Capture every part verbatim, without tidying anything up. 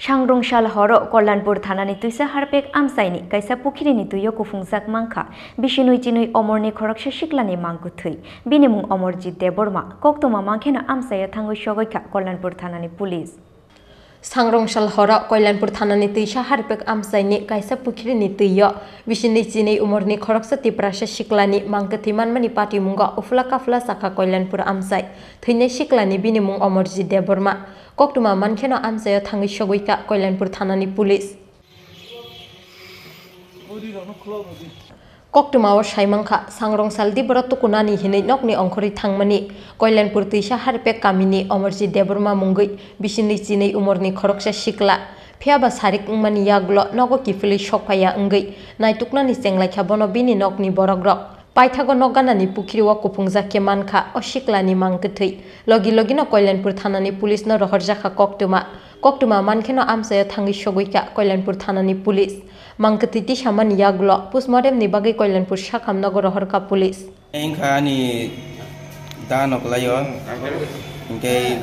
Sangrungsal horo Kolyanpur thanani twisa harpek amchaini kaisa pukhirini twio kuphungjak mankha bisinwi chinwi omorni khoroksa siklani mangkwthwi. Bini mung Omorjit Debbarma. Koktwma mankheno amchaio thangwi sogwi kha Kolyanpur thanani police. Sangrungsal horo Kolyanpur thanani twisa harpek amchaini kaisa pukhirini twio bisinwi chinwi omorni khoroksa Tiprasa siklani mangkwthwi manmani patimungo uphla kaphla chakha Kolyanpur amchai. Thwinai siklani bini mung Omorjit Debbarma. Koktwma mankheno amchaio thangwi sogwi kha Kolyanpur thanani police. Koktwmao saimankha, sangrungsal di borok tukunani hinwi nokni ongkhorwi thangmani Kolyanpur twisa harpek kamini Omorjit Debbarma mungwi bisinwi chinwi umorni khoroksa sikla. Phiyaba sarik wngmani yagulo nogo kiphilwi sokphaiya wngwi naituknani chenglaikha bono bini nokni borokrok. Paithago nok ganani pukhiri o kuphungjak khe mankha o siklani mangkwthwi. Logi logino Kolyanpur thanani police no rohorjakha koktwma. Koktwma mankheno amchaio thangwi sogwi kha Kolyanpur thanani police. Mangkwthwi tisamani yagulo postmortem ni bagwi Kolyanpur sakham nogo rohorkha police. Wngkha ani da no kwlaio. Hinkhe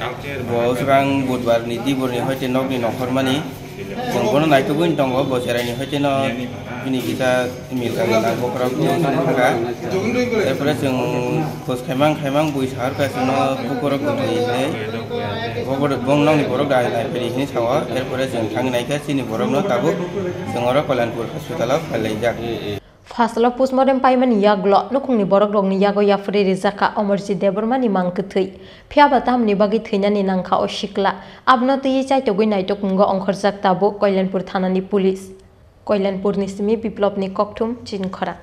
bo swkang budbar ni diborni hoite nokni nongkhormani. Chwng bono naitugwi tongo, bo cheraini hoite no bini kisa milkang nang bokhorok tei song thangkha. Erpore chwng khos khaimang khaimang bui sahar kha chwngno bokhorok kwthwi hinwi. Bokhorok bong nokni borok da nai phiri hinwi sao. Erpore chwng thangwi naikha chini borokno tabuk chwng oro Kolyanpur hospital o phailaijak. Phasalo postmortem paimani yagulo nukhungni borokrokni yago yaphuri rijak kha Omorjit Debbarmani mangkwthwi. Phiyaba tamni bagwi thwinani nangkha o sikla. Abono twiwi chaitogwi naitokmungo ongkhorjak tabuk Kolyanpur thanani police. Kolyanpurni simi Biplopni kokthum Chinkhorang.